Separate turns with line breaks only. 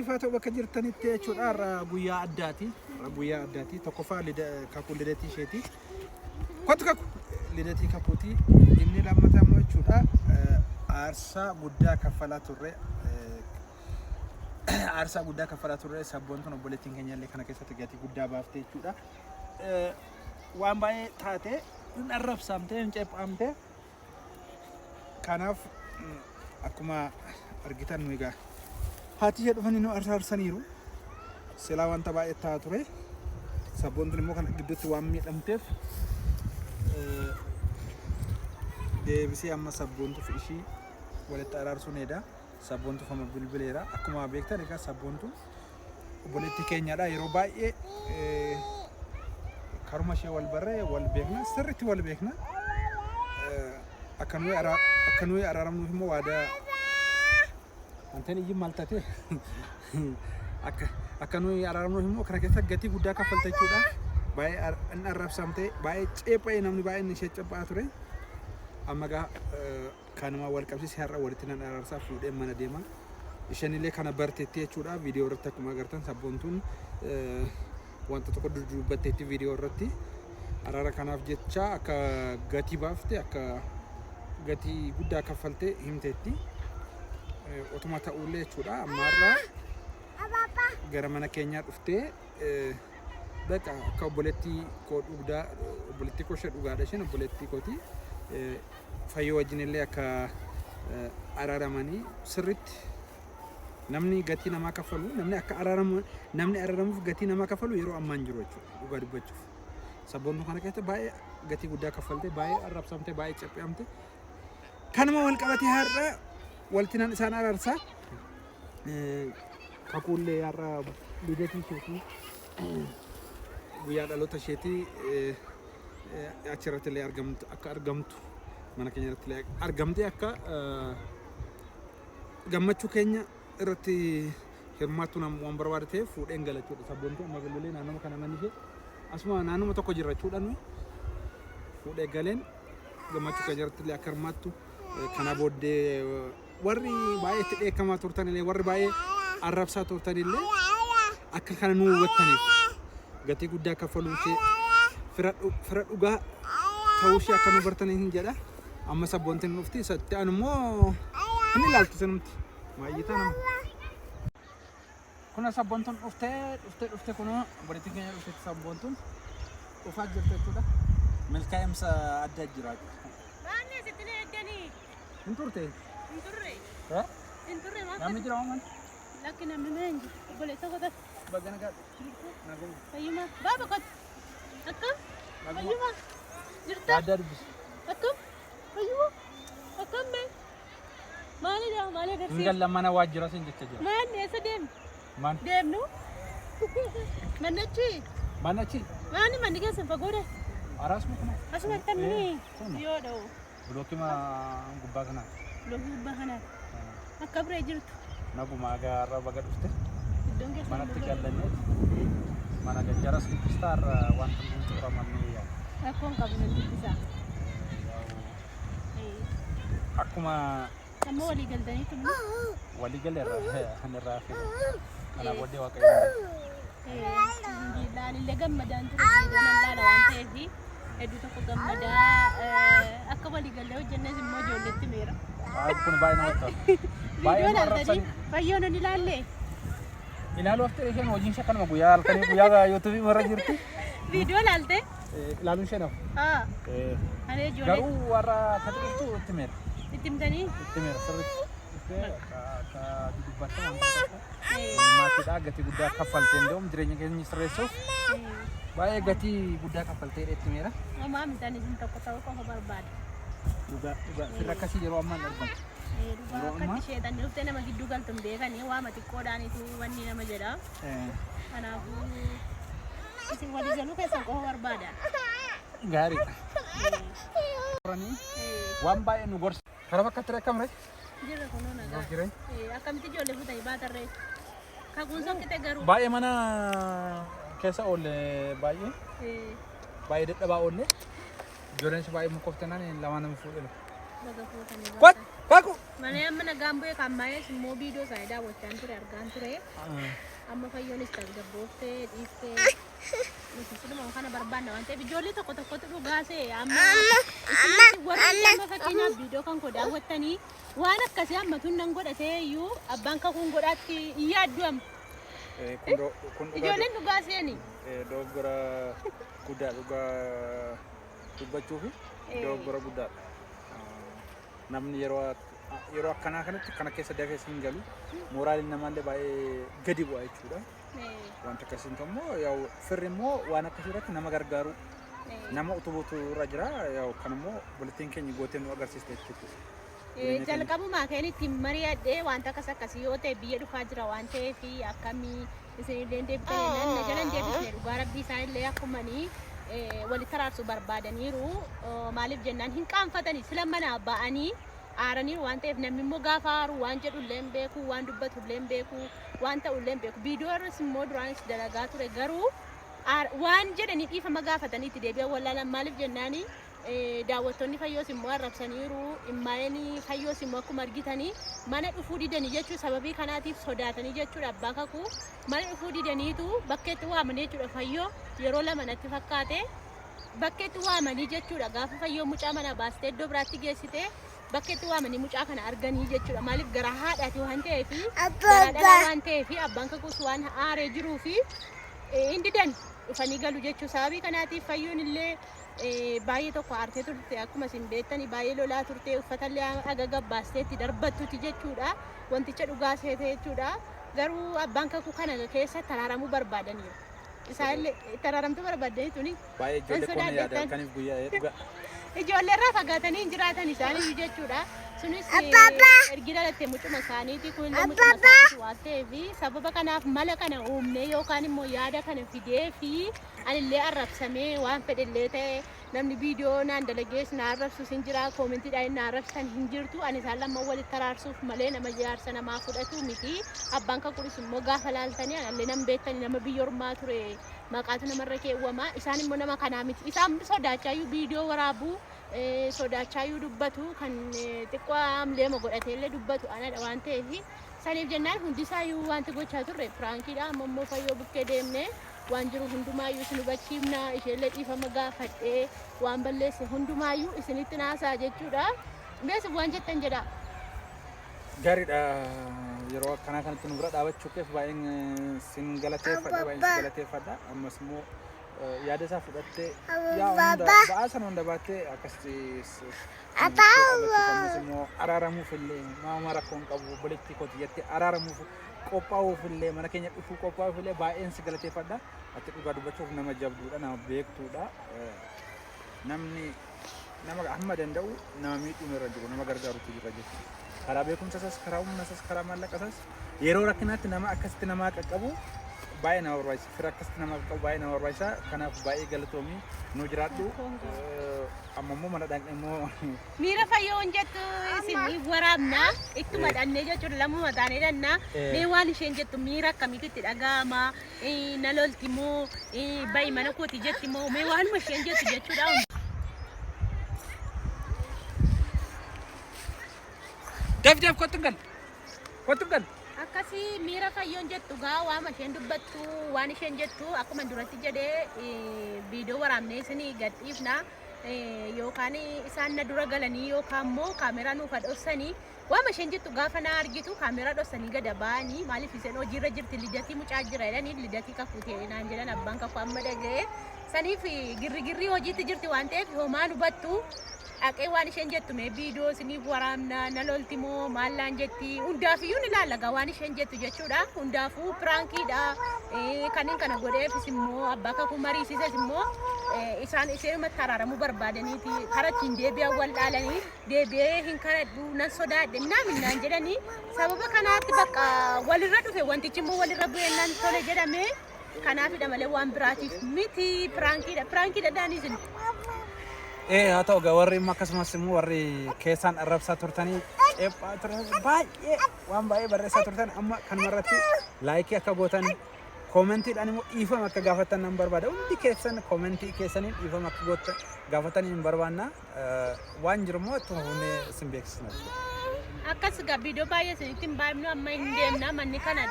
isiniif haa ta'u bakka jirtanitti jechuudha. Har'a guyyaa addaati. Har'a guyyaa addaati. Tokkoffaa kakuu lidatii isheeti. Kottu kaku lidatii kakuuti. Inni lammataa immoo jechuudha aarsaa guddaa kaffalaa turre. Aarsaa guddaa kaffalaa turre sabboontuun obboleettiin keenya illee kana keessatti gatii guddaa baafte jechuudha. Waan baay'ee taate hin arrabsamte hin ceephaamte. Kanaaf akkuma argitan nu egaa haati ishee dhufanii nu araarsaniiru. Silaa wanta baay'ee ta'aa ture. Sabboontuun immoo kana gidduutti waan miidhamteef deebisee amma sabboontuuf ishii walitti araarsuun eeda. Sabboontuuf amma bilbileera. Akkuma beektan egaa sabboontuun obboleettii keenyadha. Yeroo baay'ee karuma ishee wal barree wal beekna sirriitti wal beekna. Akka nuyi akka nuyi araaramnuuf immoo waadaa wanteen iyyi maal taate akka akka nuyi araaramnuuf immoo kana keessa gatii guddaa kaffalte jechuudha. Baay'ee inni arrabsamte baay'ee ceepha'ee namni baay'een ishee ceephaa ture. Amma gaa Kanuma wal qabsiisee har'a walitti nan araarsaa fuudheen mana deema. Isheenillee kana barteetti jechuudha. Viidiyoo irratti akkuma agartan sabboontuun wanta tokko dudubbatteetti viidiyoo irratti. Araara kanaaf jecha akka gatii baafte akka gatii guddaa kaffalte himteetti. Otuma ta'ullee jechuudha. Amma har'a gara mana keenyaa dhuftee Baqa akka obboleettii koo dhugdaa obboleettii koo ishee dhugaadha isheen obboleettii kooti. Fayyoo wajjin illee akka araaramanii sirriitti namni gatii namaa kaffalu namni akka araaramu namni araaramuuf gatii namaa kaffalu yeroo ammaa hin jiru jechuudha dhugaa dubbachuuf. Sabboontuu kana keessatti baay'ee gatii guddaa kaffalte baay'ee arrabsamte baay'ee cepheamte. Kanuma wal qabatee har'a walitti nan isaan araarsa. Kakuullee har'a lidatii isheetii guyyaa dhaloota isheetii achirratti illee argamtu akka argamtu mana keenya irratti illee argamtee akka gammachuu keenya irratti hirmaattu nam waan barbaade ta'eef fuudheen gala jechuudha. Sabboontuu amma bilbilee naannoma kana manni ishee asuma naannoma tokko jirra jechuudha nuyi fuudhee galeen gammachuu keenya irratti illee akka hirmaattu kana booddee warri baay'ee itti dheekkamaa turtan illee warri baay'ee arrabsaa turtan illee akka kana nu hubattaniif gatii guddaa kaffaluu ishee fira fira dhugaa ta'uu ishee akka nu bartaniif hin jedha. Amma sabboontiin hin dhufti isatti aanu immoo hin ilaaltu sanumti. Maayyitaa nama. Kuna sabboontuun dhuftee dhuftee dhuftee kunoo obboleettiin keenya dhufteetti sabboontuun dhufaa jirti jechuudha. Milkaa'insa adda jira.
Baanni asitti na eegganii.
Hin turte?
Hin turre.
Eh?
Hin turre maal?
Namni jira waan?
Lakki namni mana hin jiru. Obboleessa koo tafe.
Baga nagaa. Naguma.
Fayyuma. Baaba kottu. Akkam?
Naguma.
Fayyuma. Jirta?
Addaa dubbisi.
Akkam? Fayyuma. Akkam mee? Maalidha? Maal
Hin
agarsiisa?
galla mana waajjira sin jecha jira.
Maal eessa deemnu?
Man.
Deemnu? Mannachi?
Mana achi.
Maani manni keessan fagoodha?
Araasuma kuna.
Asuma akkamini?
Kun.
Yoo dha'u.
Bilookima gubbaa kanaa.
Bilookii gubbaa kanaa. Akka biree jirtu.
Naguma agaarra baga dhufte.
Iddoon keessan
Manatti
baga-
gallanneet mana gajjaras dubbistaa irra wanta hin xumuramannee yaada.
Rakkoon qabu nan dubbisa.
Akkuma
Amma walii galtanii tumni.
walii galeerra kan irraa hafe. Kana booddee Waaqayyo
Alhamdulillah gammadaan ture viidiyoo nan laala waan ta'eef hedduu tokko gammadaa akka walii gallee hojjennes immoo ijoolletti meera.
Kun baay'ee namatti tola. Baay'ee
Viidiyoo
nu
ilaaltanii
arrabsanii.
fayyoon hin ilaalle.
Ilaaluu haftee isheen hojiin ishee akkanuma guyyaa halkanii guyyaa yuutuubii irra jirti.
Viidiyoo ilaalte?
Ilaaluun ishee nafu.
Haa. Ani ijoollee
Garuu warra akka dhuftu itti meera.
itti himtanii?
Itti meera sirriitti. Dhuftee akka akka dudubbatte waan tokko. Maatiidhaa gatii guddaa kaffaltee hin jireenya keenya sirreessuuf baay'ee gatii guddaa kaffaltee itti meera.
Homaa miti ani isin tokko ta'uu qofa barbaada.
Dhugaa dhugaa firra akkasii yeroo ammaa hin argamu.
Dhugaa
Yeroo
akka
ammaa-
itti sheexanni dhuftee nama gidduu galtu hin beekanii waama xiqqoodhaanitu wanni nama jedha. Kanaafuu isin walii galuu keessan qofa barbaada.
Gaariidha. Turanii waan baay'ee nu gorsa. Karaa bakka ture akkam ree?
Jirra kunoo nagaa.
Jireenya.
Akkamitti ijoollee fuutanii baatarree? Kakuun sokkite garuu.
Baay'ee mana keessa oolle baay'ee baay'ee dadhabaa oolle. Ijoolleen baay'ee mukoofte naan lamaan nama fuudhe.
Baga fuutanii
What?
baatan.
Kakuu.
Malee amma nagaan bu'ee kan maayes immoo viidiyoo isaanii daawwachaan ture, argaan ture. Amma fayyoonis tasgabbooftee dhiiftee, nuti siluma kana barbaanna waan ta'eef, ijoollee tokko tokkotu dhugaasee amma isin warri amma fakkeenyaaf viidiyoo kan koo daawwattanii waan akkasii ammatuun nan godhatee iyyuu abbaan kakuun godhaatti hin yaaddu amma.
Kun dhugaa
Ijoolleen dhugaaseeni.
Dogoggora guddaa, dhugaa dubbachuu fi dogoggora guddaadha. Namni yeroo akkanaa kanatti kana keessa dafee siin galu, mooraaliin namaallee baay'ee gadi bu'a jechuudha. Wanta akkasiin immoo yaa'u firri immoo waan akkasii irratti nama gargaaru, nama utubuutu irra jira. Yaa'u kan immoo obboleettiin keenya gootee nu agarsiiste jechuudha.
Jalqabumaa kan ittiin mari'adhee wanta akkas akkasii yoo ta'e biyya dhufaa jira waan ta'eef, akkamii isinillee deebitanii na jalan deebisne. Dhugaa rabbii isaanillee akkumanii walitti araarsuu barbaadaniiru. Maaliif jennaan, hin qaanfatanii sila manaa ba'anii aaraniiru waan ta'eef, namni immoo gaafa aaru waan jedhu illee hin beeku, waan dubbatu illee hin beeku, waan ta'u illee hin beeku. Viidiyoo irras immoo duraanis dalagaa ture, garuu waan jedhanii dhiifama gaafatanii itti deebi'an wallaalan. Maaliif jennaani, daawwattoonni fayyoos immoo arrabsaniiru. Immaa'een fayyoos immoo akkuma argitanii mana dhufuu didanii jechuu, sababii kanaatiif sodaatanii jechuudha. Abbaa kakuu mana dhufuu didaniitu bakkeetti waamanii jechuudha. Fayyoo yeroo lama natti fakkaate bakkeetti waamanii jechuudha. Gaafa fayyoo mucaa mana baastee iddoo biraatti geessite, bakkeetti waamanii mucaa kana arganii jechuudha. Maaliif, garaa haadhaati waan ta'eef, garaa dhalaa waan ta'eef, abbaan kakuus waan aaree jiruu fi hin didan dhufanii galu jechuu. Sababii kanaatiif fayyoon illee baay'ee tokko aartee turte. Akkuma isin beektani baay'ee lolaa turte, uffatallee aga gabbaasteetti darbattuti jechuudha. Wanticha dhugaa seete jechuudha. Garuu abbaan kakuu kana keessa taraaramuu barbaadaniiru. Isaan taraaramtuu barbaadanii tuni.
Baay'ee ijoollee koona yaada halkaniif guyyaa dhugaa.
Ijoollee irraa fagaatanii hin jiraatan isaaniiyyuu jechuudha. Sunis ergi dhalatte mucuma isaaniiti, kunillee mucuma isaaniiti waan ta'eef, sababa kanaaf mala kana uumnee yookaan immoo yaada kana fidee fi anillee arrabsamee, waan fedhellee ta'e, namni viidiyoo naan dalagees na arrabsus hin jira, koomentiidhaan na arrabsan hin jirtu. Ani isaan lamman walitti araarsuuf malee nama jaarsa namaa fudhatu miti. Abbaan kakuunis immoo gaafa laaltanii anallee nan beektanii, nama biyya ormaa ture maqaatu namarra keewwama. Isaan immoo nama kanaa miti. Isaan sodaachaayuu viidiyoo waraabuu, sodaachaayuu dubbatu, kan xiqqoo amleema godhateellee dubbatu anadha waan ta'eef, saniif jennaan hundisaayyuu wanti gochaa turre prankiidha. Amma immoo fayyoo bukkee deemnee waan jiru hundumaayyuu isin hubachiifna. Isheellee dhiifama gaafadhee waan balleesse hundumaayyuu isinitti naasaa jechuudha. Beesif waan jettan jedha.
Gaariidha, yeroo akkanaa kanatti nu bira dhaabachuu keef baay'een sin galateeffadha, baay'een sin galateeffadha. Ammas immoo yaada isaa fudhattee yaa hunda ba'aa sana hunda baattee akkasitti ammas immoo araaramuuf illee maama rakkoon qabu obboleettii kooti jettee araaramuuf qophaa'uuf illee, mana keenya dhufuu qophaa'uuf illee baay'een si galateeffadha. Ati dhugaa dubbachuuf nama jabduudha, nama beektuudha. Namni nama hamma danda'u nama miidhuun irra jiru nama gargaarutu jira jechuudha. Karaa beekumsa isaas, karaa humna isaas, karaa maallaqa isaas yeroo rakkinaatti nama akkasitti namaa qaqqabu baay'ee nama barbaachisa. Fira akkasitti nama qaqqabu baay'ee nama barbaachisa. Kanaaf baay'ee galatoomii, nu jiraadhu. Amma immoo mana dhaqne immoo
Miira fayyoon jettu isin waraabna, ittuma dhannee jechuudha, lamuma taanee dhannaa. Mee waan isheen jettu, miira akkamiitu itti dhaga'ama, na lolti moo, ba'i mana kooti jetti moo, mee waanuma isheen jettu jechuudha.
Daf daf, kottu gal. Kottu gal.
Akkasii miira fayyoon jettu gaa, waama isheen dubbattu, waan isheen jettu, akkuma duratti jedhee viidiyoo waraabnee isinii gadhiifna. Yookaan isaan na dura galanii yookaan immoo kaameraa nuuf dhoksanii, waama isheen jettu, gaafa na argitu kaameraa dhoksanii gada ba'anii. Maaliif, isheen hojiirra jirti, lidatii mucaa jira jedhanii, lidatii kakuu naan jedhan abbaan kakuu amma dhaga'e. Saniif girrigirrii hojiitti jirti waan ta'eef homaan hubattu. Dhaqee waan isheen jettu mee viidiyoo isiniif waraabna. Na lolti moo, maallaan jetti, hundaafiyyuu ni ilaalla gaa waan isheen jettu jechuudha. Hundaafuu prankiidha. Kanneen kana godheefis immoo, abbaa kakuu mariisises immoo, isaan isheenumatti araaramuu barbaadaniiti. Karaa ittiin deebi'an wal dhaalanii, deebi'ee hin kadhadhu, nan sodaadhe minaamin jedhanii, sababa kanaatti bakka walirra dhufe, wantichi immoo walirra bu'ee nan tole jedhame. Kanaafidha malee waan biraatiif miti, prankiidha, prankiidha daanii isin.
Haa ta'u egaa, warri immoo akkasumas immoo warri keessaan arrabsaa turtanii, ceephaa turtan, baay'ee waan baay'ee barreessaa turtan, amma kanuma irratti like akka gootan, koomentiidhaan immoo dhiifama akka gaafattan nan barbaada. Hundi keessan koomentii keessaniin dhiifama akka gootan gaafatan hin barbaanna. Waan jiru immoo ittuma fufnee isin beeksisna jechuudha.
Akkas gaa viidiyoo baay'ee isinitti hin baay'ifnu, amma hin deemna manni kana.